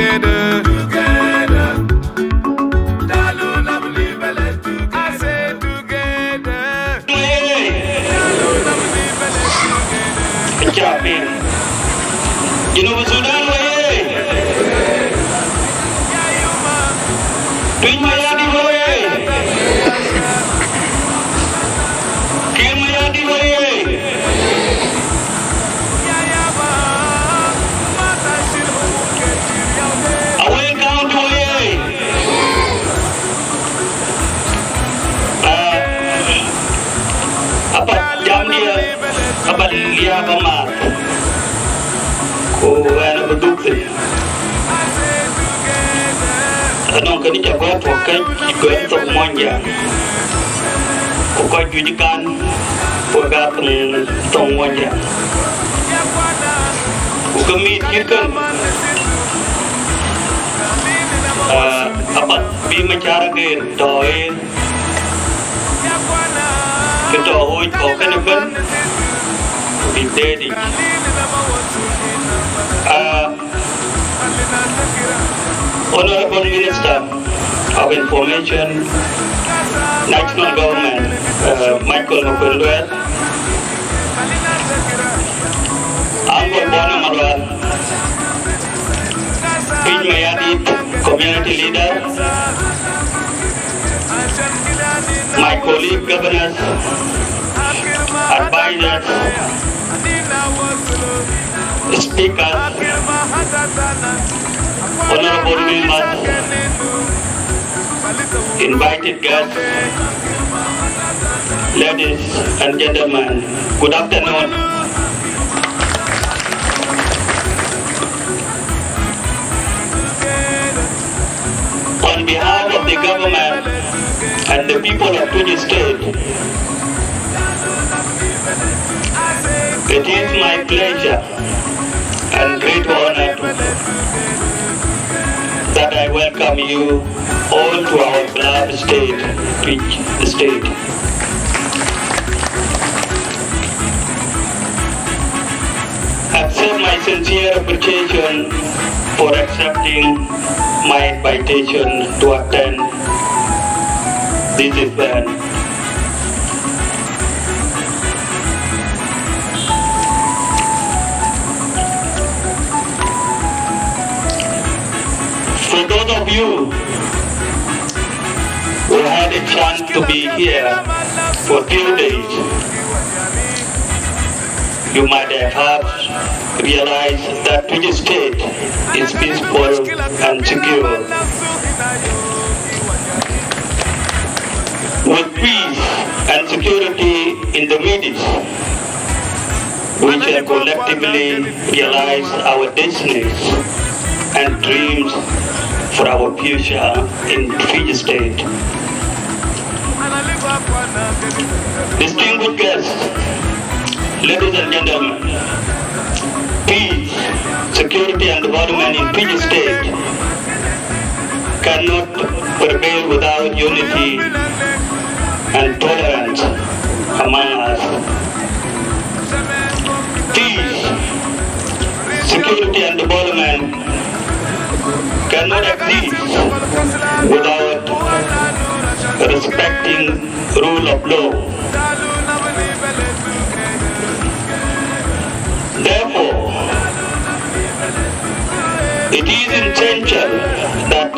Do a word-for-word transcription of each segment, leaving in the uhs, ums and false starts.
Together. Together. I say together. Captain. Junub Sudan weye! Tuic Mayardit weye! Kiir Mayardit weye! Awek County weye! Ah, apath jamdiɛ̈, apath liääp amääth, ku ɣɛn abï dhuk thïn. Anɔŋ kënë ca guäär tuɔ̈k kɛ̈c, guäär thok Muɔnyjäŋ, ku kɔc juëc kan, ku ka piŋ thok Muɔnyjäŋ. Ku ke mïth cït kën, ah, apath bï Macar Ageer tɔ̈ yen, kë tɔ̈ ɣööc kɔ̈u kënë ëbën, bï deet yic. Ah, Honorable Minister of Information, National Government, uh, Michael Makuei Lueth, Uncle Bona Malual, Tuic Mayardit, community leader, my colleague governors, advisors, speakers, honorable members, invited guests, ladies and gentlemen, good afternoon. On behalf of the government and the people of Tuic State, it is my pleasure and great honor that I welcome you all to our beloved state, Tuic State. Accept my sincere appreciation for accepting my invitation to attend this event. For those of you who had a chance to be here for a few days, you might have heard, realized that Tuic State is peaceful and secure. With peace and security in the midst, we shall collectively realize our destinies and dreams for our future in Tuic State. Distinguished guests, ladies and gentlemen, peace, security and development in Tuic State cannot prevail without unity and tolerance among us. Peace, security and development cannot exist without respecting rule of law. Therefore, it is essential that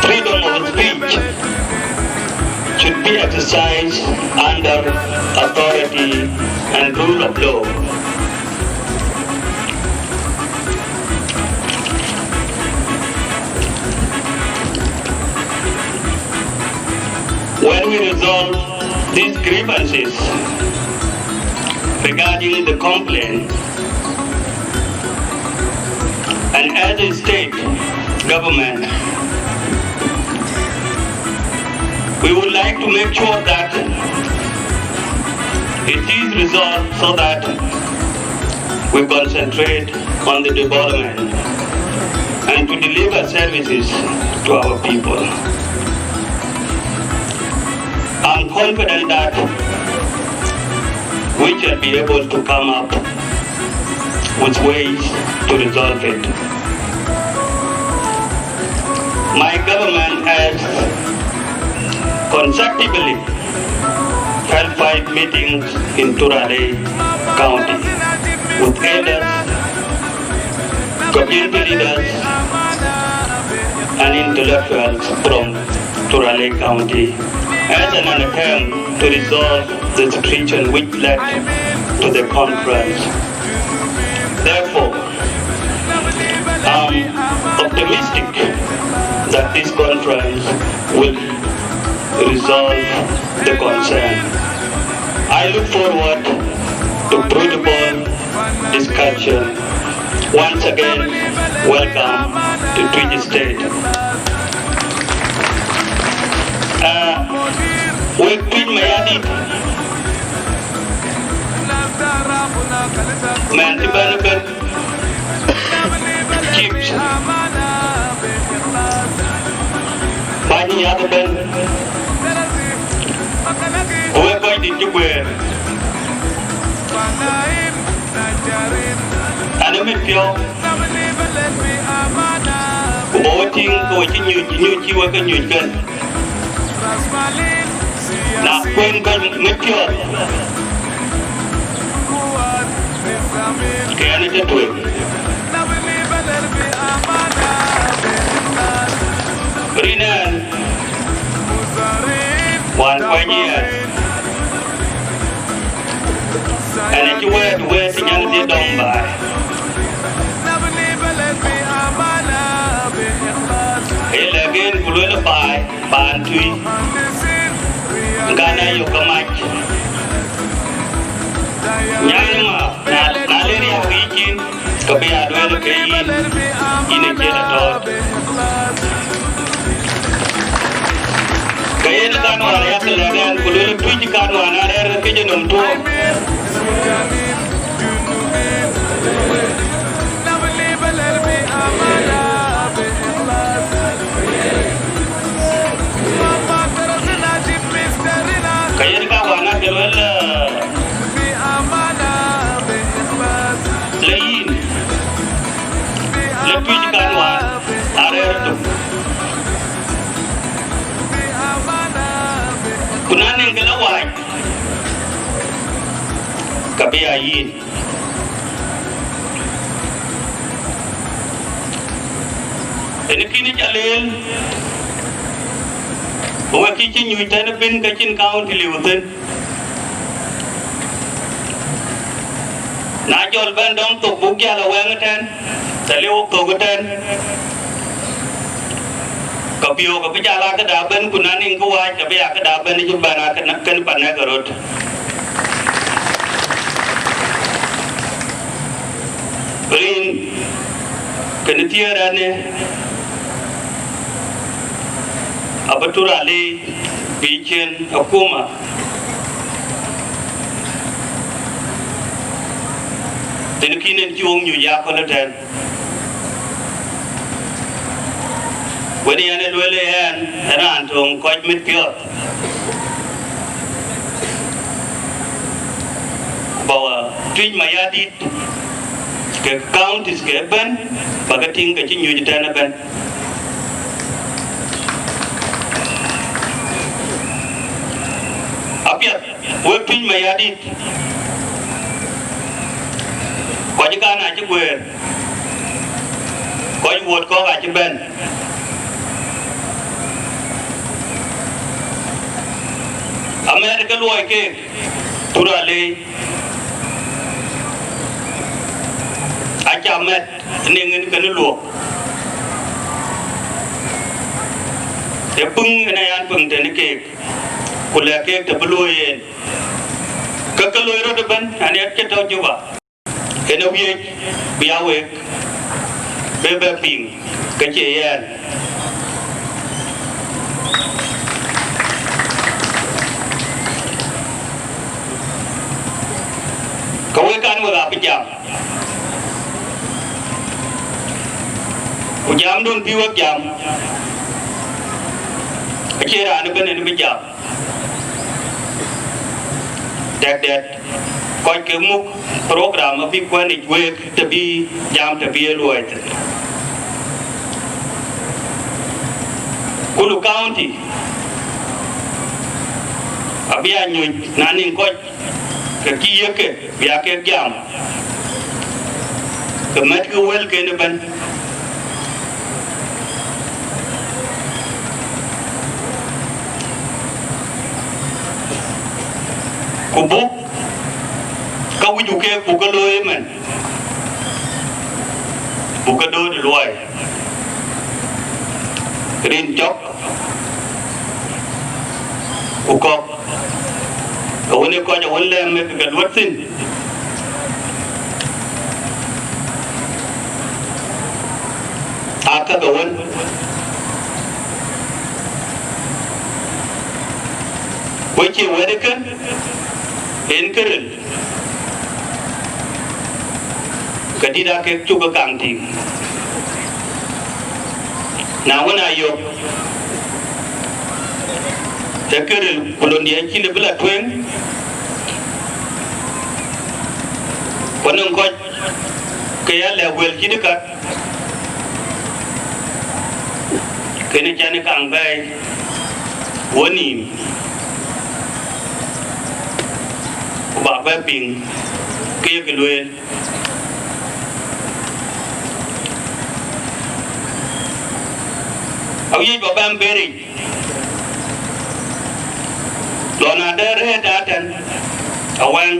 freedom of speech should be exercised under authority and rule of law. When we resolve these grievances regarding the complaint, and as a state government, we would like to make sure that it is resolved so that we concentrate on the development and to deliver services to our people. I'm confident that we shall be able to come up with ways to resolve it. My government has consecutively held five meetings in Turalei County with elders, community leaders, and intellectuals from Turalei County as an attempt to resolve the situation which led to the conference. Therefore, I'm optimistic that this conference will resolve the concern. I look forward to fruitful discussion. Once again, welcome to Twic State. Uh, wek Twic Mayardit, man cï bɛ̈n ëbɛ̈n, chips, bäny yath ëbɛ̈n, ku wek kɔc dït cï guëër, an, ë mit piɔ̈u, ku bä we tïŋ ke we cï nyuc, nyuc cï wek ke nyuc kën. Na kuën kɔc mit piɔ̈ɔ̈th, ke ɣɛn ë tëtui. Rin ɛn, wään kuɛny yen, ɛn ë cï wɛ̈ɛ̈t wëët nyan dhie dɔm baai. Ee lɛ̈k en ku lueel baai. Paan tui, ŋan ayök ke mac. Nyan ŋa, na, na le riääk yïcin, ke bï ya lueel ke yïn, yïn ë ciël atɔ̈ɔ̈r. Ke yen kan wään yak lɛ̈k ɛn, ku lueel Twic kan wään arɛ̈ɛ̈r ke këc ë nɔm tuɔɔk. Ka yen ka wään ake lueel, eh, le yïn, le Twic kan wään arɛ̈ɛ̈r tök. Ku na nɛŋ kë la wac, ka bï ya yïn. Ënë kïn ca leel, wek kï cï nyuc tɛ̈n ëbën ke cïn county liu thïn. Na jɔl bɛ̈n dɔm thok buk jäl awɛŋ ëtɛ̈n, të liu thok ëtɛ̈n. Ka piɔ̈u ka bï jal aa këda bɛ̈n, ku na nïŋ kë wac ka bï aa këda bɛ̈n, cï bɛ̈n aa kën, kën panɛ̈k ë röt. Rin kënë thiëër ɛnë abï Turalei bï cïn akuma. Tënë kïn en cï wok nyuc ya köl ëtɛ̈n. Wën yɛn ë lueel ë ɛn, ë raan töŋ kɔc mit piɔ̈ɔ̈th. Ba wa Twic Mayardit ke counties ke ëbɛ̈n, ba ke tïŋ ke cï nyuc ëtɛ̈n ëbɛ̈n. Apiɛth, wek Twic Mayardit, kɔc kan acï guëër, kɔc wuɔ̈t kɔ̈k acï bɛ̈n. Amɛ̈t ke luɔi keek, Turalei, aca mɛ̈t ënɔŋ en kënë luɔk. Ee piŋ en aya piŋ tënë keek, ku lɛ̈k keek të bï luɔ̈i en. Ke ke loi rɔt ëbɛ̈n, ɣɛn ë cï tɔ̈ Juba. Yen ë wiëc bï ya wek bï bɛ piŋ ke cie yɛn. Ke wek kan wek abï jam, ku jamdun bï wek jam, acie raan ëbɛ̈n en bï jam. Dɛ̈t dɛ̈t, kɔc ke muk program abï kuɛ̈n yic wek të bï jam të bï ye luɔi thïn. Gulu County abï a nyuc na nïŋ kɔc ke kï yiëk ke bï a kek jam, ke mɛtkï wëlken ëbɛ̈n. Ku buk ka wïcku keek buk ke looi ëmën, buk ke dööt ë luɔi rin cɔk ku kɔ̈k, awën ë kɔc awën lɛ̈m ë ke ke luɔt thïn, aa käk awën. Ku cie wɛ̈t ëkën en kë ril, ke dït aa kek cuk ke kaŋ tïŋ. Na wën, a yök ë kë ril, ku lon diɛ̈ cï lëu bï la tueŋ, ku nɔŋ kɔc ke ya lɛ̈k wël cït ë kat, kënë cän ë kaŋ bɛ̈ɛ̈i wɔ nïïm, ku bak bɛ piŋ ke ye kë lueel. Awiëc ba bɛ̈n beric, lɔn adɛ̈ rëët atɛ̈n awɛ̈ŋ,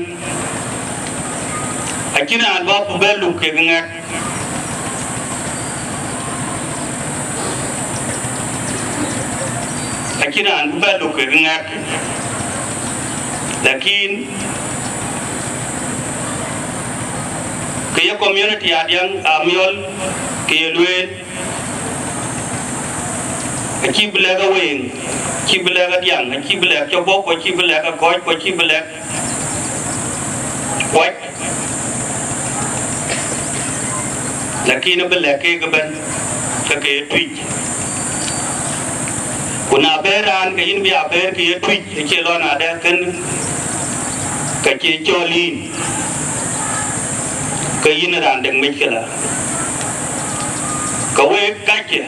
acïn raan bä bï bɛ luk kek ŋɛk, acïn raan bï bɛ luk kek ŋɛk, lakin ke ye community Adiaŋ Amiɔl ke ye lueel, acï bï lɛ̈k aweŋ, acï bï lɛ̈k adiaŋ, acï bï lɛ̈k cɔbɔk, ku acï bï lɛ̈k akɔc, ku acï bï lɛ̈k kuac, lakin abï lɛ̈k keek ëbɛ̈n ke ke ye Tuic. Ku na bɛ̈ɛ̈r raan, ke yïn bï a bɛ̈ɛ̈r ke ye Tuic, acie lɔn adɛ̈ kën ke cï cɔl yïn, ke yïn raan dek mec këlä. Ke week kacke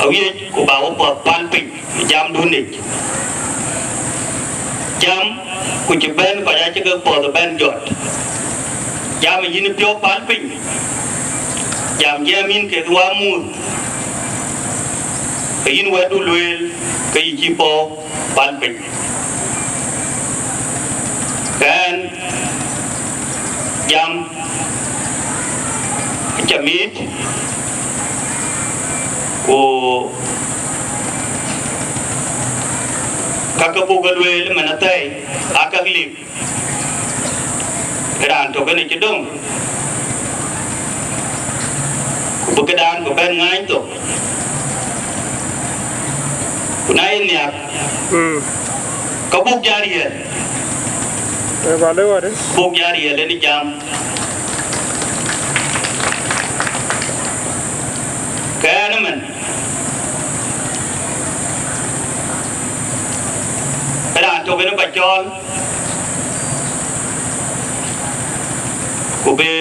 awiëc ku ba we puɔth päl piny ë jamdun yic. Jam, ku cï bɛ̈n kɔc acï ke puɔth bɛ̈n jɔt. Jam ë yïn piɔ̈u päl piny, jam jiɛɛm yïn kek wämuuth, ke yïn wɛ̈tdu lueel ke yï cï puɔ̈u päl piny. Ke ɣɛn jam aca miit, ku ka ke buk ke lueel ëmën athɛɛi aa käk lik. Raan tök ënë cï döŋ, ku bï këdan bï bɛ̈n ŋaany thok, ku na ye nhiak, mm, ka buk jal riɛl. Ee, ba lëu adï? Buk jal riɛl ënë jam. Ke ɣɛn ëmën, raan tök ënë ba cɔɔl, ku bï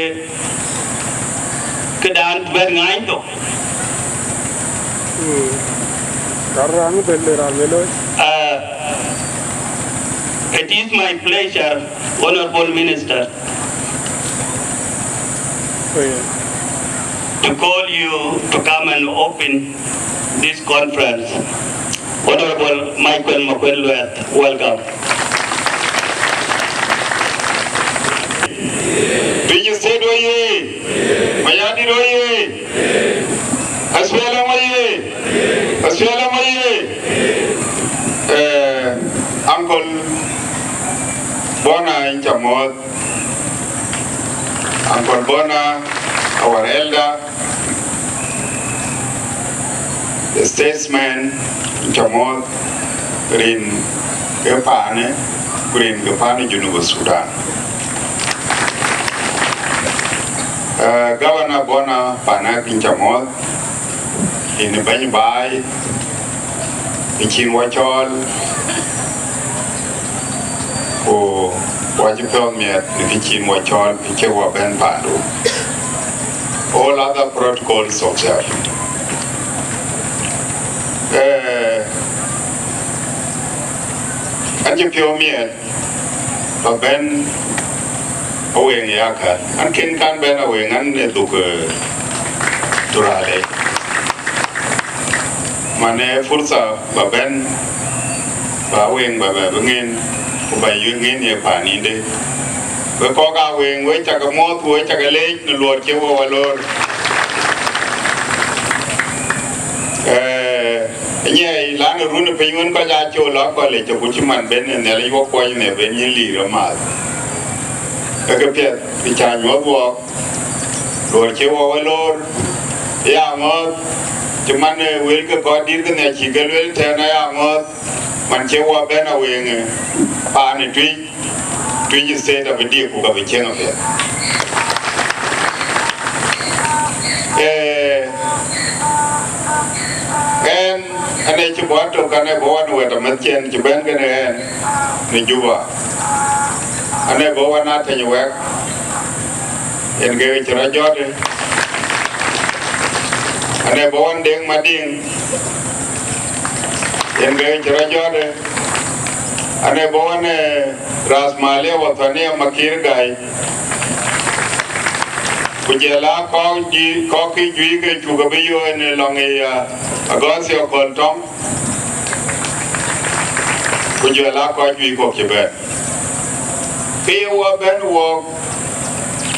këdan bɛ̈n ŋaany thok. Hmm. Ka raan bɛ̈n le raan bï looi. Uh, it is my pleasure, Honorable Minister, oh, yeah, to call you to come and open this conference. Honorable Michael Makuei Lueth, welcome. Piny State oyee! Mayardit oyee! Aswelem oyee! Aswelem oyee! Eh, Uncle Bona, inca mɔ̈ɔ̈th. Uncle Bona, our elder, the statesman, inca mɔ̈ɔ̈th, rin ke paanë, ku rin ke paanë Junub Sudan. Eh, Governor Bona Panak, inca mɔ̈ɔ̈th, yïn bɛ̈ny baai, ë cïn wɔ cɔɔl, ku wɔ cï piɔ̈ɔ̈th miɛt në kë cïn wɔ cɔɔl, kë cï wɔ bɛ̈n paandu. All other protocols observed. Eh, an cï piɔ̈u miɛt ba bɛ̈n Aweŋ yakä. An kën kan bɛ̈n Aweŋ, an ë dhuk, eh, Turalei. Man ë fursa ba bɛ̈n, ba Aweŋ ba bɛ bï ŋen, ku ba yï ŋen ye paan yïnde. Wek kɔc Aweŋ, wek cak muɔ̈th, wek cak leec në luɔɔr cï wek wa loor. Eh, Nyiɛɛi, lan ë run ë piny wën kɔc aa col akɔ̈l ë cök, ku cï man ben ë Nhialic wɔ kuɔny në ben yïn lir ë maath. Ee kë piɛth, bï cä nyuɔ̈th wɔɔk, luɔɔr cï wɔ we loor, aya ŋɔ̈ɔ̈th, cï man ë wël ke kɔc dït ke nhiac cï ke lueel tɛ̈n aya ŋɔ̈ɔ̈th, man cï wɔ bɛ̈n Aweŋ ë paan ë Tuic. Tuic State abï dik ku ka bï cieŋ apiɛth. Eh, ɛn, ɛn ë cï bɔ̈ tök, ɛn ë bɔ̈ wan wɛ̈t amɛ̈thkiɛn cï bɛ̈n kënë ɛn në Juba. Ɛn ë bɔ̈ wan Ateny Wɛk, yen ke cï rɔt jɔt. Ɛn ë bɔ̈ wan Deŋ Madiŋ, yen ke cï rɔt jɔt. Ɛn ë bɔ̈ wan, eh, Ras Malia Wathania Makir Gai, ku jɔl a kɔc juëc, kɔc kï juëc ke cuk abï yöö në lɔŋ ë, ah, Agɔthio Kɔl Tɔŋ, ku jɔl a kɔc juëc kɔ̈k cï bɛ̈n. Ke ye wɔ bɛ̈n wɔɔk,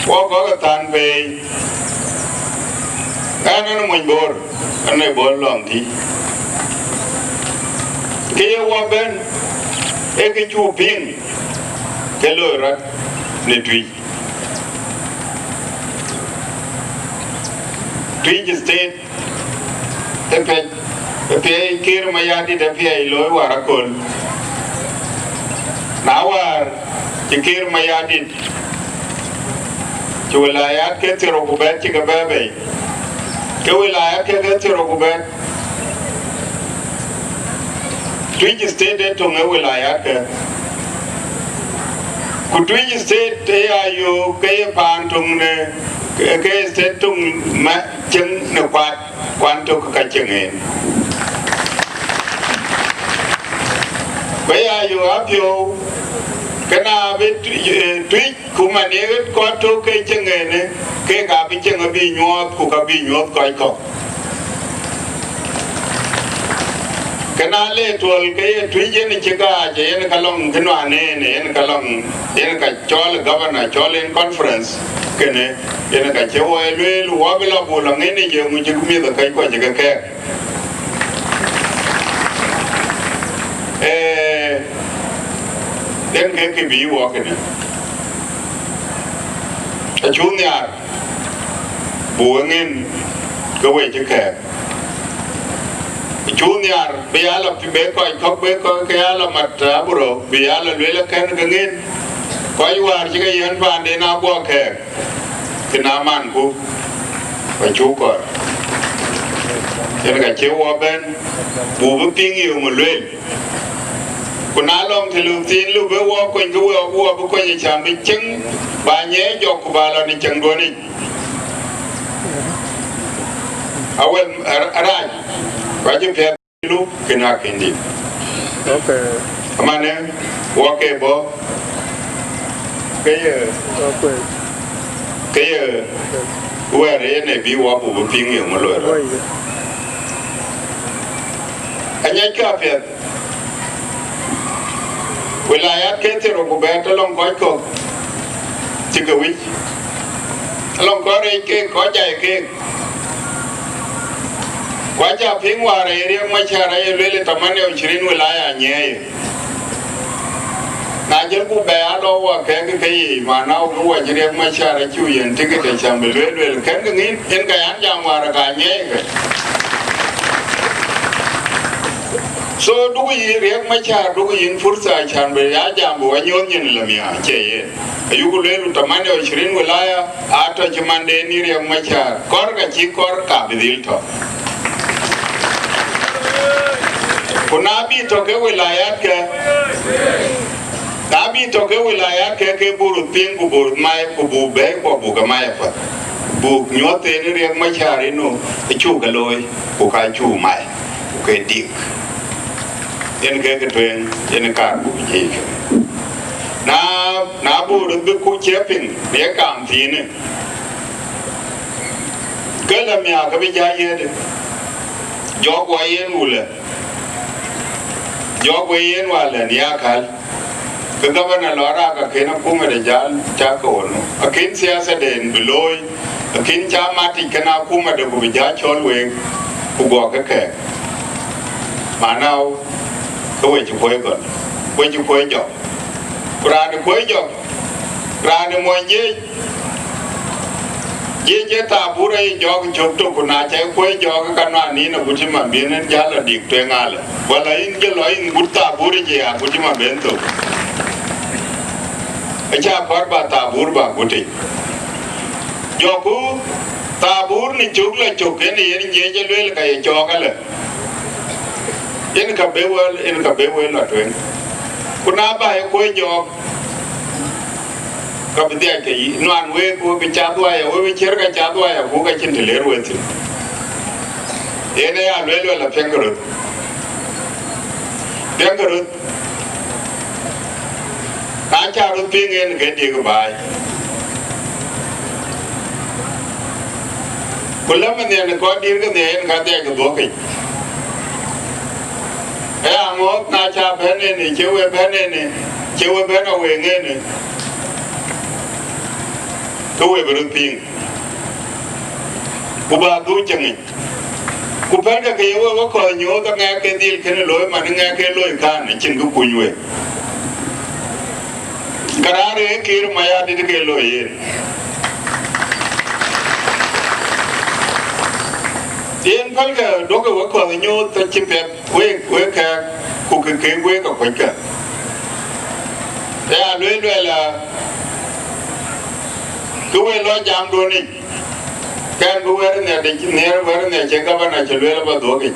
wɔ gɔ̈k ë than bei, ɛn, ɛn ë mony Bor, ɛn ë Bor lɔŋ tï. Ke ye wɔ bɛ̈n, ee kë cuk piŋ ke loi rɔt në Tuic. Tuic State ë piɛc, ë piɛc Kiir Mayardit ë piɛc looi wäär aköl. Na wäär cï Kiir Mayardit, cï wilayat ke thiërrou ku bɛ̈t cï ke bɛ̈ɛ̈i bei, ke wilayat ke ke thiërrou ku bɛ̈t, Tuic State ë töŋ ë wilayat ke. Ku Tuic State ë ya yöök ke ye paan töŋ në, ke, ke state töŋ ma cieŋ në kuat, kuan tök ka cieŋ en. Ku ë ya yöök apiɔ̈u, ke na bï Tui-, eh, Tuic, ku man ye ɣet kɔc tök ke cieŋ en, ke ka bï cieŋ abï nyuɔɔth, ku ka bï nyuɔɔth kɔc kɔ̈k. Ke na le tuɔl ke ye Tuic yen cï gaac, yen ka lɔŋ kë nuan en, yen ka lɔŋ, yen ka cɔl governor, cɔl en conference, kënë, yen ka cï wɔ ye lueel, wɔ bï lɔ buk lɔ ŋic në je ŋu cï mïth ë kɔc kɔc cï ke kɛ̈ɛ̈k. Eh, yen ke kë bï wɔ kënë. Acuk nhiaar, buk we ŋen ke we cï kɛ̈ɛ̈k. Acuk nhiaar, bï ya lɔ, bï kɔc kɔ̈k, bï kɔc ke ya lɔ mat aburo, bï ya lɔ lueel akɛ̈n ke ŋen. Kɔc wäär cï ke yiɛ̈n paanden aguɔ kɛ̈ɛ̈k, kë na manku, ku acuk kɔɔr. Yen ka cï wɔ bɛ̈n, buk bï piŋ ye ŋö lueel. Ku na lɔŋ të luk thiin, luk bï wɔ kony, ke we wɔ bï kony, acän bï cieŋ, ba nyiɛɛi jɔk, ku ba lɔ në cieŋduɔ̈n yic. Awel, ar-, arac, ku acï piɛth luk, kën akën dït. Okay. Amanë, wɔ ke bɔ̈, ke ye, okay, ke ye, okay, wɛ̈ɛ̈r yen ë bï wɔ buk bï piŋ ye ŋö loi rɔt. Woi. Anyiɛckë apiɛth. Wilayat ke thiërrou ku bɛ̈t, alɔŋ kɔc kɔ̈k cï ke wïc, alɔŋ kɔc rɛɛc keek, kɔc jai keek. Ku aca piŋ wäär aye Riek Machar aye lueel ë tamania u ishirin wilaya anyiɛɛi. Na jëlku bɛ aa lɔ wɔ kɛ̈ɛ̈k ke yiic, mana wɔ cï Riek Machar acï yiɛ̈n tikit, acän bï lueel, lueel kɛ̈n ke ŋïn, yen ka yan jam wäär ka nyiɛɛi ke. So, duku yï Riek Machar, duku yïn fursa, acän bï ya jam bï wa nyuɔ̈th nyin lë miäk, acie yen. Ayuku lueel tamania u ishirin wilaya, atɔ̈ cï manden yï Riek Machar, kɔ̈r ka cï kɔ̈r ka bï dhil tɔ̈. Ku na bï tɔ̈ ke wilayat ke, na bï tɔ̈ ke wilayat ke, ke buk röt piŋ, ku buk röt mai, ku buk bɛ̈ɛ̈i, ku buk ke mai apath. Buk nyuɔ̈th en Riek Machar inu, acuk ke looi, ku ka cuk mai. ke dik. Yen ke ke tueŋ, yen kaar buk jiëc. Na, na buk röt bï kuc cie piŋ në ye kam thiinë, ke lë miäk ke bï jai yet, jɔk wɔ yen wulë, jɔk wɔ yen walë në akäl. Ke gabana lɔ raak akën akumëde jäl cak ke wɔ nu. Akën siasaden bï looi, akën ca matic kën akumëde ku bï jä cɔl week, ku guɔ ke kɛɛk. Manau, ke we cï kuɔ̈i gɔl, we cï kuɔ̈i jɔk. Ku raan ë kuɔ̈i jɔk, raan ë mony jiëc, jiëc ë thabur aye jɔɔk cök tök, ku na cä kuɔ̈i jɔɔk, ka nuan nïn agut cï man bï en jäl lɔ dik tueŋ alë. Wala yïn jɔ lɔ yïn gut thabur ë jiëc agut cï man ben thok. Acä kɔɔr ba thabur ba gutic. Jɔku thabur në cök lɔ cök, en yen jiëc ë lueel ka ye cɔɔk alë. Yen ka be wël, yen ka be wël lɔ tueŋ. Ku na ba ye kuɔ̈i jɔɔk, ka bï dhiac ke yï, nuan week, we bï cath waya, we bï ciër ka cath waya, ku ka cïn të ler we thïn. Yen aya lueel wala piɛŋkë röt. Piɛŋkë röt. Na cä röt piŋ en ke dik baai. Ku lëmë nhiɛn kɔn dït ke nhiɛɛr en ka dhiac ke dhuɔ̈kic. Ë aŋɔ̈ɔ̈th na cä bɛ̈n en, cie we bɛ̈n en, cie we bɛ̈n aweŋ en, ke we bï röt piŋ. Ku ba dhuk cieŋ yic. Ku pɛ̈lkë ke ye we we kɔ̈th nyuɔɔth, aŋɛk ke dhil kënë looi, man ŋɛk ke looi kään, acïn kë kuny we. Karaar ee Kiir Mayardit ke looi yen. Yen pälkë duɔ̈kkë we kɔ̈th nyuɔɔth, acï piɛth wek, wek kɛ̈ɛ̈k, ku ke kek wek akuɔckë. Ë ya lueel luɛɛl, aa, ke we lɔ jamduön yic. Kɛn bï wɛ̈t nhiɛɛr de cï nhiɛɛr, wɛ̈t nhiɛɛr cï gabana cï lueel aba dhuɔ̈k yic.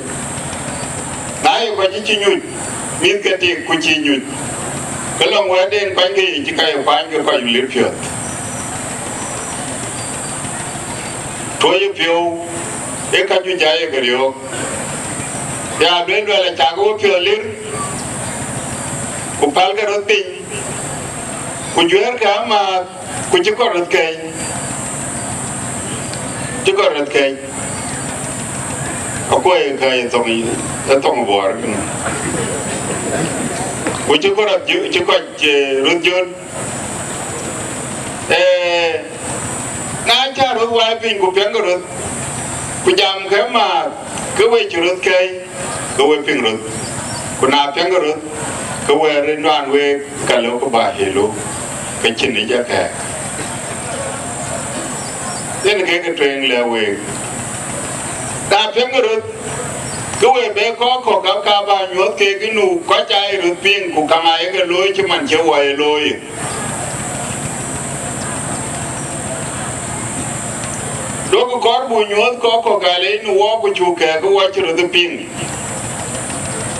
Na ye kɔc cï nyuc, mïth ke tik ku cï nyuc, ke lɔŋ wɛ̈tden kuany ke yic cï ka ye kuany ke kɔc lir piɔ̈ɔ̈th. Tuɔɔc ë piɔ̈u ee ka juëc aa ye ke riɔ̈ɔ̈k. Ya lueel luɛɛl, acak we piɔ̈ɔ̈th lir, ku pälkë röt piny, ku juɛ̈ɛ̈rkë amääth, ku cï kɔc röt kɛ̈ɛ̈c, cï kɔc röt kɛ̈ɛ̈c, akuɔi kɛ̈ɛ̈c ë thoŋ, ë thoŋ Bor kënë. Ku cï kɔc röt jö-, cï kɔc, eh, röt jöl. Eh, na cä röt wai piny ku piɛŋkë röt, ku jamkë amääth, ke we cï röt kɛ̈ɛ̈c, ke we piŋ röt, ku na piɛŋkë röt, ke wɛ̈ɛ̈r ë nuan week, ka lëukë ba helu, ke cïn yic akɛ̈ɛ̈k. Yen ke ke tueŋ lɛ̈k week. Na piɛŋkë röt, ke we bɛ kɔc kɔ̈k ka, ka ba nyuɔ̈th keek nu, kɔc aa ye röt piŋ, ku kaŋ aa ye ke looi cï man cï wɔ ye looi. Duɔ̈kkë kɔɔr buk nyuɔ̈th kɔc kɔ̈k, ale nu wɔ ku cuk kɛ̈ɛ̈k, ke wɔ cï röt piŋ,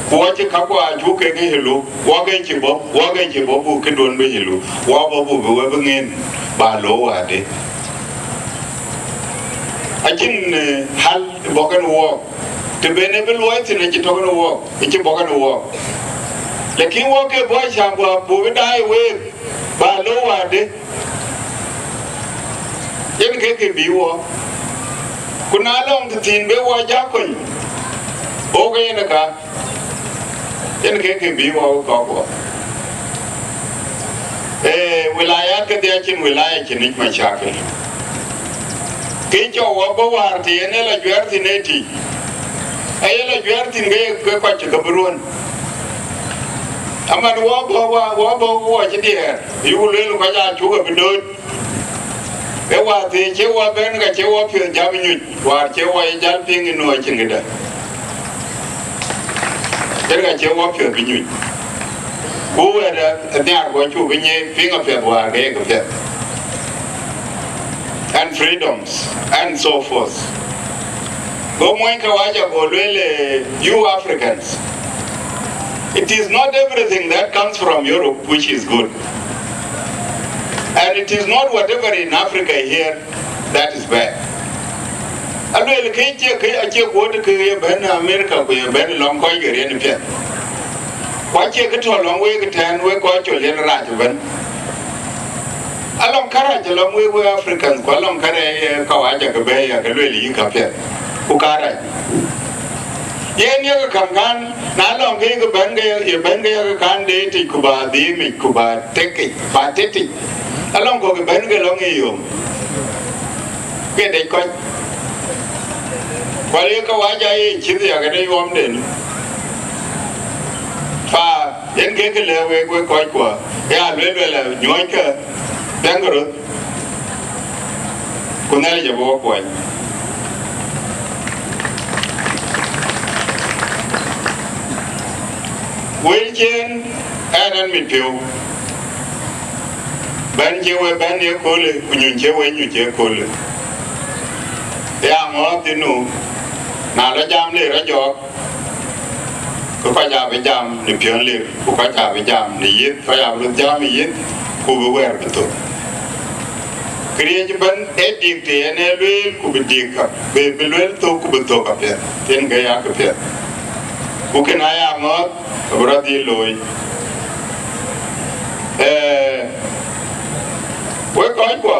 ku wɔ cï käkua cuk kek helu, wɔ ke cï bɔ̈, wɔ ke cï bɔ̈ buk këduön bï helu, wɔ bɔ̈ buk bï we bï ŋën, ba looi wädë. Acïn, eh, hal bɔ̈ kenë wɔ. Të ben ë bï luɔi thïn acï tɔ̈ kenë wɔ, acï bɔ̈ kenë wɔ. Lakin wɔ ke bɔ̈ cam, buk bï daai week, ba looi wädë. Yen ke ke bï wɔ. Ku na lɔŋ tëthiin be wɔ jak kony, ɣok yen ë ka. Yen ke ke bï wɔ kɔ̈k wɔ. Ee, wilayat kedhie acïn wilaya cïn yic macakil. Kë cɔk wɔ bɔ̈ wäär të yen ë lɔ juɛ̈ɛ̈r thïn ë tïc. Aye lɔ juɛ̈ɛ̈r thïn ke, ke kɔc cï ke bï ruɔ̈n. Aman wɔ bɔ̈, wɔ, wɔ bɔ̈ wɔ cï diɛɛr, yuku lueel kɔc aa cuk abï dööt. Ë wäär thii cï wɔ bɛ̈n, ka cï wɔ piɔ̈ɔ̈th jam nyuc, wäär cï wɔ ye jäl piŋ ë nu acïn këdë. Yen ka cï wɔ piɔ̈ɔ̈th bï nyuc. Ku wɛ̈t ë, ë nhiaar ku acuk bï nyiëëk piŋ apiɛth wäär ke ye ke piɛth. And freedoms, and so forth. Go mony kawaja go lueel, eh, you Africans, it is not everything that comes from Europe which is good. And it is not whatever in Africa here that is bad. Aluel ke cie ke, acie kuɔ̈t ke ye bɛ̈n America ku ye bɛ̈n lɔŋ kɔc ke riɛn piɛth. Ku acie ke tɔ̈ lɔŋ wek tɛ̈n wek kɔc col yen rac ëbɛ̈n. Alɔŋ kärac lɔŋ wek, wek African, ku alɔŋ kärɛc, eh, kawaja ke bɛ̈ɛ̈i ya ke luel yï ka piɛth. Ku kärac. Yen ye ke käŋ kan, na lɔŋ ke ye ke bɛ̈n ke, ye bɛ̈n ke ye ke kan de tic ku ba dhiim yic ku ba tek yic, ba tet yic. Alɔŋ kɔ̈k ke bɛ̈n ke lɔŋ ye yom. Ke dec kɔc. Ku alë kawaja ye cïth ya ke de yuɔmden. Fa, yen ke ke lɛ̈k wek, wek kɔc kuɔ. Ya luel luel, nyuɔ̈ckë, piɛŋkë röt. Ku Nhialic abï wɔ kuɔny. Wël ciëën, ɛn ɛn mit piɔ̈u. Bɛ̈n cie we bɛ̈n ye köölë, ku nyuny cie we nyuc ye köölë. Ya ŋɔ̈ɔ̈th thïn nu, na lɔ jam le rɔt jɔɔk, ke kɔc abï jam në piɔ̈n lir, ku kɔc abï jam në yith, kɔc abï röt jam ë yith, ku bï wɛ̈ɛ̈r bï thök. Këriëëc ëbɛ̈n ee dik të yen ee lueel, ku bï dik ka, bï, bï lueel thök, ku bï thök apiɛth, yen ke ya këpiɛth. Ku kën aya ŋɔ̈ɔ̈th, abï rɔt dhil looi. Ee, wek kɔc kuɔ,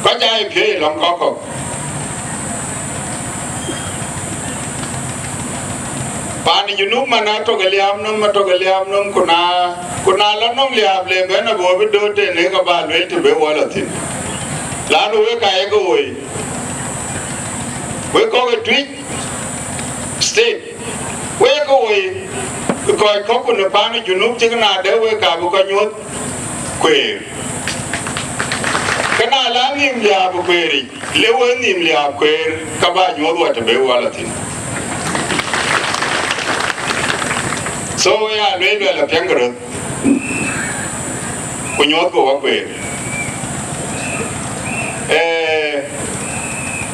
kɔc aa ye piööc lɔŋ kɔ̈k kɔ̈k. Paan ë Junub man atök ë liaap nɔm, atök ë liaap nɔm, ku na, ku na lɔ nɔm liaap le bɛ̈n abï wɔ bï dööt tënë ka ba lueel të bï wɔ lɔ thïn. Lanu wek ka ye ke woi. Wek kɔ̈k ë Tuic State, wek ke woi, kɔc kɔ̈k ku në paan ë Junub cïk na dɛ wek ka bï kɔc nyuɔ̈th kueer. Ke na la nhïïm liaap ë kueer yic, le wek nhïïm liaap kueer, ka ba nyuɔ̈th wɔ të bï wɔ lɔ thïn. So, ya lueel luɛl apiɛŋkë röt. Ku nyuɔ̈thkï wɔ kueer. Ee,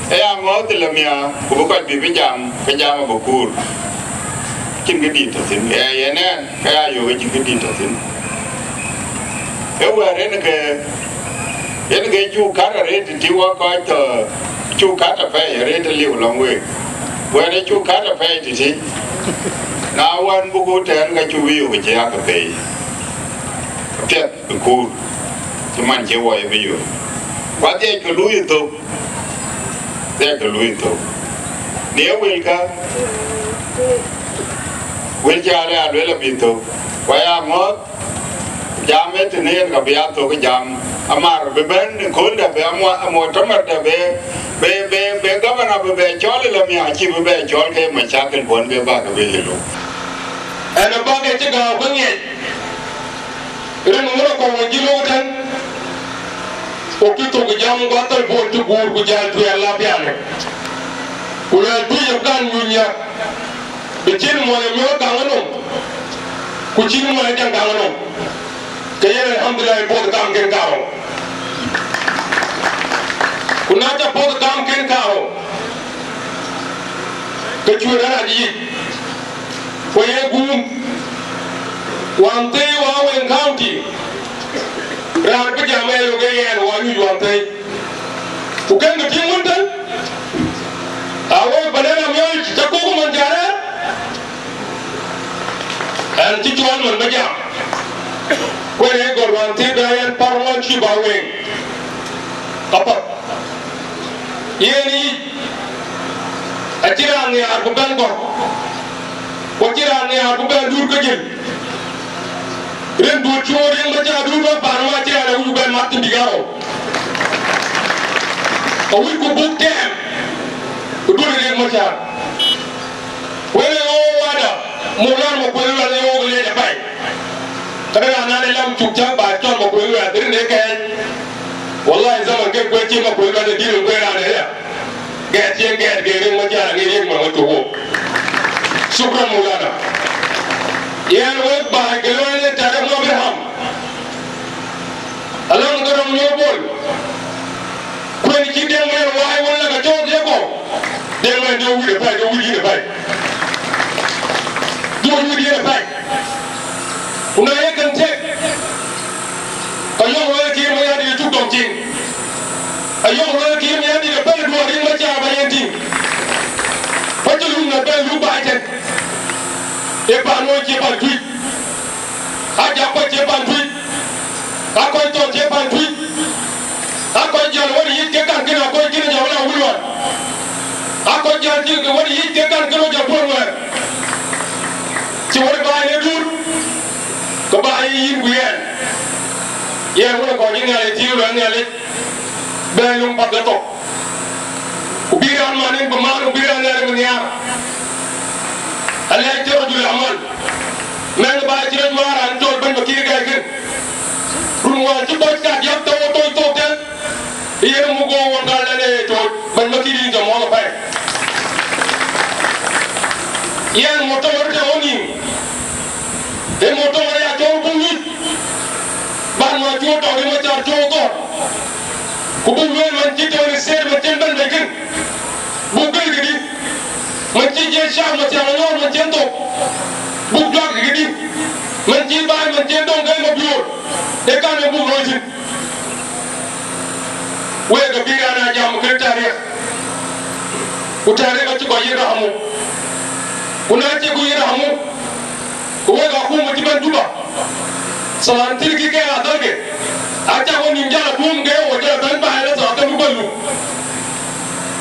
ee, ya ŋɔ̈ɔ̈th ë lɔ miäk, ku bï kɔc bï bï jam, ke jam abï kuur. Cïn kë dït tɔ̈ thïn. Ee, yen ɛn, ke ya yöök acïn kë dït tɔ̈ thïn. Ee wɛ̈ɛ̈r yen ke, yen ke cuk kät arëët tëtï wɔ kɔc tɔ̈, cuk kät apɛi arëët aliu lɔŋ week. Wɛ̈ɛ̈r ë cuk kät apɛi tëtï. Na wään buk tɛ̈ɛ̈n ka cuk bï yök ë cï yak apɛi. Apiɛth. Ë kuur, cï man cï wɔ ye bï yök. Ku adhiɛc ke luui ë thök, adhiɛc ke luui ë thök. Në ye wëlkä, wël cä lë aluel abï thök. Ku aya ŋɔ̈ɔ̈th, jam ë tënë yen ka bï ya thök jam. Amar bï bɛ̈n ë kööldä bï amua-, amuɔ̈t tɔmɔrdä bï, bï, bï, bï gavana bï bɛ cɔl ë lɔ miäk cï bï bɛ cɔl ke macakël buɔ̈n ke bä ke bï ye lok. Ɛn abäk ë cï gääu ke ŋiɛc. Rin ŋun akɔ̈u wën cï lok tɛ̈n, ku cï thok jam guɔ thelpon cï guur ku jäl tuɛɛr la pianë. Ku luɛɛl Tuic ë kan nyuc nhiäk, bï cïn muɔny ë miɔ̈ɔ̈r kaŋ ënɔm, ku cïn muɔny ë cäŋ kaŋ ënɔm. Ke yen alhamdulillah, puɔth kamken karou. Ku na cä puɔth kamken karou, ke cuëër arac yic. Ku ye guum, Wanthëi wa Aweŋ County, raan bï jam ë yök ë yɛn wa nyuc Wanthëi. Ku kën kë tïŋ wën tën, a wek bɛ̈n ë ram yɔ̈ɔ̈c cä kok man cä rɛ̈ɛ̈r, ɛn cï cɔɔl man bä jam. Ku ë gɔl Wanthëi bï a yɛn par ŋɔn cï bä weŋ. Apath. Yen yic, acï raan nhiaar ku bɛ̈n gɔ̈k, ku acï raan nhiaar ku bɛ̈n duur ke jël. Rin duut cuöör yen bä cä duur bä paan ma acï raan awïc ku bɛ̈n mat thïn bïk arou. Awïcku buk tɛɛm, ku duöt ë Riek Machar. Wël ë ɣöö wada, muk lɔ̈ɔ̈r Makuei Luɛth ë ɣöök leec apɛi. Këdë raan an, ë lam cuk cäk ba cɔl Makuei Luɛth rin ë kɛɛc. Wallahi, zaman ke kuec cï Makuei Luɛth ë dïl ë kueer raan ë ya. Gɛɛt cï en gɛɛt ke Riek Machar aŋic Riek Machar ë cuk wok. Shukran, Maulana. Yen wek baai ke lueel ë Tarek Abraham. Alɔŋ ke rɔm nyuɔ̈th Bol. Kuen cï Deŋ Mɛɛr waai wën la ke cɔɔk ye kɔ̈u. Deŋ Mɛɛr jɔ wït apɛi, jɔ wït yïn apɛi. Jɔ wït yïn apɛi. Ku na ye kën tek, ka yɔ̈ŋ wek Ayok lueel Kiir Mayardit ë pɛ̈l duɔ̈ɔ̈r rin Macar ba yen tïŋ. Ku acï luk na bɛ̈n luk baai tɛ̈n. Ee paan wɔ cie paan Tuic. Ajak kɔc cie paan Tuic. Akɔc thɔn cie paan Tuic. Akɔc jäl wär yic ke kan kënë akɔc kënë jɔl la wul wan. Akɔc jäl cï ke wär yic ke kan kënë jɔl puɔ̈n wɛ̈ɛ̈r. Cï wär baai në duut. Ke baai yïn ku yɛn. Yɛn wun akɔc yïn Nhialic tiiŋ luɛl Nhialic. Bɛ̈n löŋ path ke thok. Ku bï raan man en bï maan, ku bï raan Nhialic bï nhiaar. Alɛɛc cï rɔt jur aman. Mɛn ba cï rɔt maar an col bɛ̈ny bä kï gɛɛi kën. Run wään cï bɔc kat yak tɔ̈u tɔc thok tën. Yen muk wɔ wɔ gal ɛn ee col bɛ̈ny bä kï rin jɔ mɔ̈ɔ̈th apɛi. Yɛn mɔ̈ tɔ̈u röt ë ɣɔn nïïm. Ë mɔ̈ tɔ̈u ya cɔl buk nyuc. Ban ma cuö tɔ̈u ë Macar cuö thɔ̈r. Ku buk lueel man cï tɔ̈u në state man cïn bɛ̈n bei kën. Buk gël këdï. Man cï jiëc cak Mathiaŋ Anyɔɔr man cïn thok. Buk juak këdï. Man cï baai man cïn dɔŋ ke Mabiöör. Ee kan ë buk looi thïn. Wek abï raan aa jam kën tarik. Ku tarik acï kɔc yïn ramu. Ku na cï ku yïn ramu. Ku wek akuma cï bɛ̈n Juba, salan thïn kï ke adhälke, acä wɔ nïm jäl atuum ke wɔ jäl bɛ̈n baai rɔt thɔn ke luk bɛ̈n luk.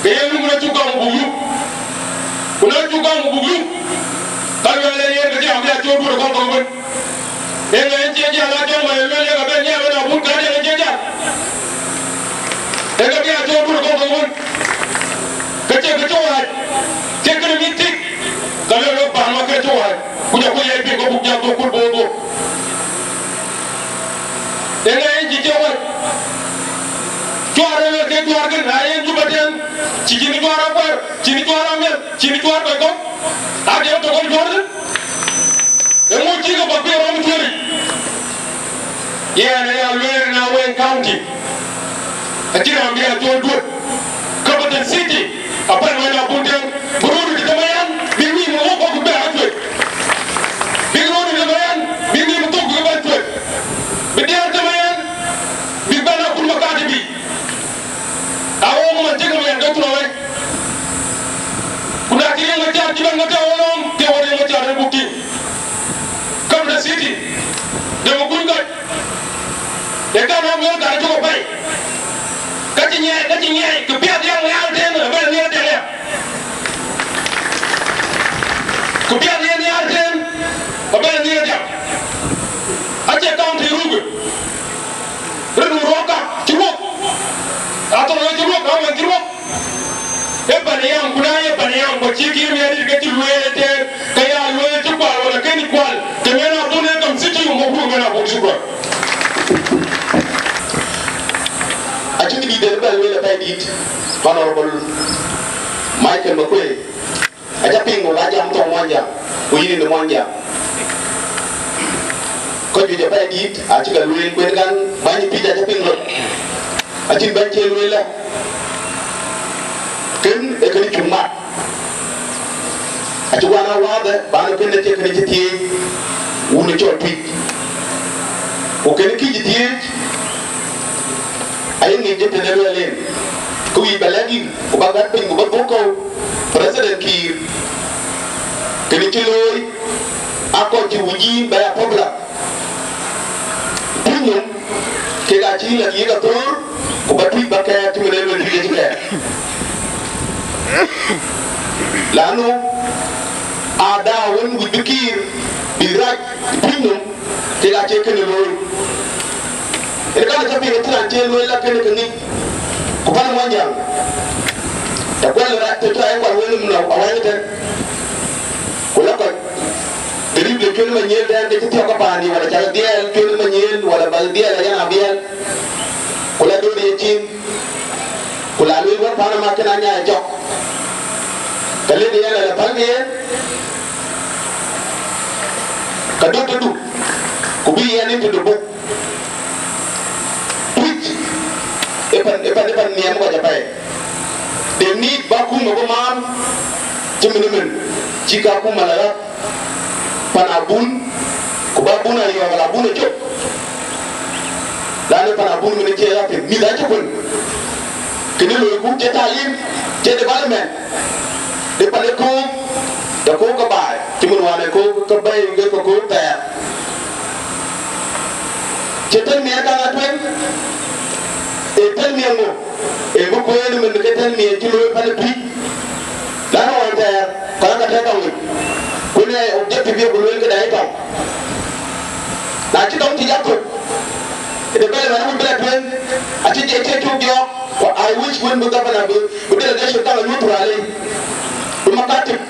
Ke yen luk na cuk gam buk luk. Ku na cuk gam buk luk, ka luɛl ë yen ke cï raan bï acɔɔr duöt ë kɔ̈k thok ëbën. Eeŋa en cie jäl a jɔl ma ye lueel yen abï nyiɛɛr wen abun kääc en cie jäl. Eeŋa bï acɔɔr duöt ë kɔ̈k thok ëbën. Ke cie ke cï wac, cie kënë mïth tik, ka luel wek paan ma ke cï wac, ku jɔ ku yɛc piŋ ke buk jam dhok kul boor dhok. Eeŋa en cï cie wac? Cuaar ë wek ke cuaar kën, na yen Juba tɛ̈n, cï cïn cuaar akuɛɛr, cïn cuaar amiɛl, cïn cuaar kɔc kɔ̈k, aa diɛɛr tök en cuaar thïn. Eeŋö cï ke bɔ̈ piɛth rɔm cuëëric? Yɛn aya lueel në Aweil County, acïn raan bï a cɔl duöt. Capital City, apɛn wën abun tɛ̈n, bï röördït tëmë yɛn, bï nïïm ë wok kɔ̈k bï bɛ̈n a cuëc. Bï röördït tëmë yɛn, bï nïïm thok bï bɛ̈n cuëc. Bï diäär tëmë yɛn, bï bɛ̈n akut Makati bï. Awok man cï ke miɛt ke thurɔɔi. Ku na cï Riek Machar cï bɛ̈n ke tɔ̈u ënɔɔm, ke wɔ Riek Machar ë buk tïŋ. Capital City, de bï kuny kɔc. Ee kan aa miɔ̈l kan cuk apɛi. Ka cï nyiɛɛi, ka cï nyiɛɛi, kë piɛth yak nhial tën, abɛ̈n nhial tën ya. Kë piɛth yen nhial tën, abɛ̈n nhial tën. Acie county ruk. Rëëdu ruɔk ka cï ruɔk. Athɔn ë cï ruɔk, awen cï ruɔk. Ee pan yam, ku na ye pan yam, ku cï Kiir Mayardit ke cï lueel tëër, ke ya lueel cï kual, wala kënë kual, të mɛn abun ë gam city, ku mɔk ruɔk mɛn abun, shukran. Acïn dït den bɛ lueel apɛi dït, Honorable Michael Makuei. Aca piŋ, wok aa jam thoŋ Muɔnyjäŋ, ku yïn në Muɔnyjäŋ. Kɔc juëc apɛi dït acï ke lueel, ku en kan bäny pïïr aca piŋ röt. Acïn bɛ̈ny cï lueel ë, kën ee kën cuk mat. Acï guan aa wath ë, ban ë kën acie kën cï thiëëc wun ë cɔl Tuic. Ku kën kïc thiëëc, ayï ŋic ë tënë lueel en, kë wïc bä lɛ̈k yïn, ku bä gät piny, ku bä dhuk kɔ̈u, President Kiir, kënë cï looi, aa kɔc cï wuc yïn bɛ ya popular. Tuic nhom, kek aa cï lɛ̈k yiëk athöör, ku bä Tuic bä kɛɛr cï wën en lueel Tuic acï kɛɛr. Lanu, aa daa wën wïc bï Kiir bï rac Tuic nhom, kek acie kënë looi. Ënë kan acä piŋ acïn raan cï lueel la kënë ke ŋic, ku pan Muɔnyjäŋ. Të kuɛl rac të tɔ ë kual wël nɔm awany tën. Ku la kɔc, gërip de cuën manyiël tɛ̈n ke cï thiɔ̈k ke paandiɛ̈, wala cak dhiɛl cuën manyiël, wala bal dhiɛl ayan abiɛl. Ku la döt ye cin. Ku la lueel wën pan ama kën anyaai cɔk. Ka lëk yɛn ala pälkï yen, ka döt tëdu, ku bï yɛn in tëdu buk. Tuic ë pan, ë pan, ë pan nhiɛm kɔc apɛi. They need bä kum ë bï maam cï min ëmën cï ka kum ala ɣäth pan abun, ku bä abun a yɔɔk ala abun a cök. Lanu pan abun min cie ɣapiŋ, mïth acï kuën. Kënë loiku cie talim, cie development. De pan ë kook, de kook ke baai, cï min wään ë kook ke bɛ̈ɛ̈i ke ke kook thɛɛr. Cie tɛ̈n miɛt kaŋ atueŋ, ee tɛ̈n miɛt ŋö? Ee bï kueen min ke tɛ̈n miɛt cï looi pan ë Tuic. Lanu wään thɛɛr, kɔc ka tɛ̈ tɔŋ yic. Ku në objective ye ku lueel këda ye tɔŋ. Na cï tɔŋ tïc athök, ë development wïc bï la tueŋ, acï jɛ cï cuk jɔɔk, ku I wish wën bï governor bï, bï delegation kaŋ a nyuth ralei, bï makatib,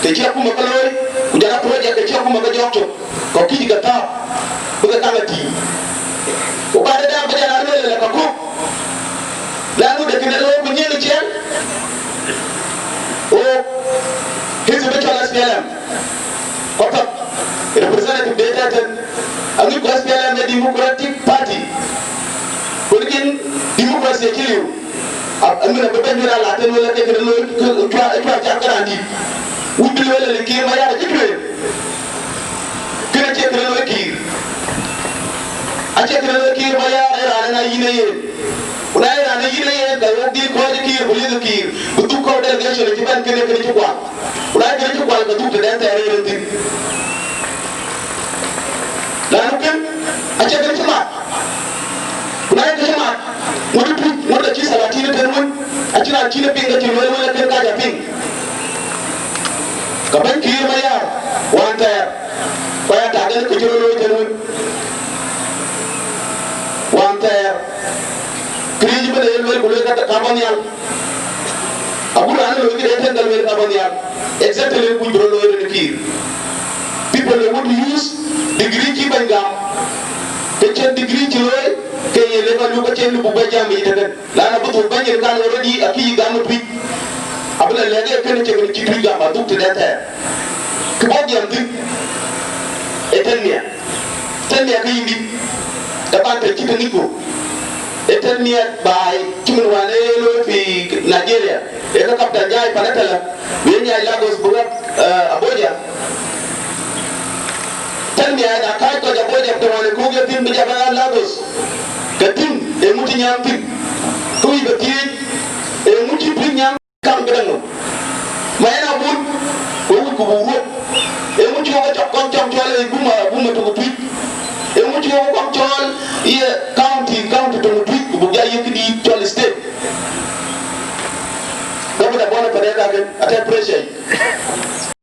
të cï akuma ke looi, ku jɔl a project ke cï akuma ke jɔɔk cök, kɔc kïc ke thääp, bï ke kaŋ a tïŋ. Ku baai de dam bï jɔl a lueel ëlë ka kuk, lanu de kënë looi ku nyiëëŋ ë ciɛɛŋ, ɣok, hizib ë cɔl S P L M. Kɔc path, representative de tɛ̈tɛ̈n, aŋic ku S P L M ë Democratic Party. Ku rin democracy acï liu. Amin abï bɛ̈ny wën a lat tën wën la ke kënë looi, cuar, cuar cak ke raan dït. Wïc bï lueel ëlë Kiir Mayar acï tueŋ. Kënë acie kënë looi Kiir. Acie kënë looi Kiir Mayar, ee raan ë na yïn ë yen. Ku na ye raan ë yïn ë yen, ka wok dhil kɔc ë Kiir, ku lieth ë Kiir, bï dhuk kɔ̈u delegation cï bɛ̈n kënë, kënë cï kual. Ku na ye kënë cï kual, ka dhuk tëdɛn thɛɛr rëër ë thïn. Lanu kën, acie kënë cï mat. Ku na ye kënë cï mat, ŋuɔ̈t ë Tuic, ŋuɔ̈t ë cï Salatin ë tën wën, acïn raan cïn ë piŋ ke cï lueel wën ë kën kac a piŋ. Ka bɛ̈ny Kiir Mayar, wään thɛɛr, ku aya tak en kë cï rɔt looi tën wën. Wään thɛɛr, këriëëc ëbën ë ye lueel ku lueel ka, ka bɔ̈ nhial. Agut raan ë looi këde tën ka lueel ka bɔ̈ nhial. Exactly kuc bï rɔt looi rin ë Kiir. People they want to use degree cï bɛ̈ny gam. Ke cïn degree cï looi, ke ye le ka luk ka cïn luk buk bɛ jam yic tënë. Lanu abï dhuk bɛ̈ny yen kan already akï yï gam ë Tuic. Abï la lɛ̈k ye kënë cï kënë cï Tuic gam adhuk tëdɛn thɛɛr. Kë bɔ̈ jiɛɛm thïn, ee tɛ̈n miɛt. Tɛ̈n miɛt ke yïn dït, ke ban tɛ̈ cï ke ŋic ku. Ee tɛ̈n miɛt baai cï min wään ee looi fi Nigeria. Ee ke kaptan jai pan ë tɛ̈lä, bï ye nyai Lagos bï wɛ̈t, eh, Abuja. Tɛ̈n miɛt na kääc kɔc Abuja tɛ̈ wään ë kuk ye thïn bï jɔ bɛ̈n Lagos. Ke thïn, eeŋö cï nyam thïn? Ke wïc bɛ thiëëc, eeŋö cï Tuic nyam kam këdäŋ nɔm? Ma yen abun, we wïc ku buk ruɔ̈k. Eeŋö cï wok cɔk kɔn cɔk cɔl ë buma, buma tök Tuic? Eeŋö cï wok kɔn cɔl ye county, county tök Tuic, ku buk jɔ yiëk këdïït cɔl state? Gɔbï da bɔn ë Pɛdɛ̈t kakë, atɛ̈ pressure yic.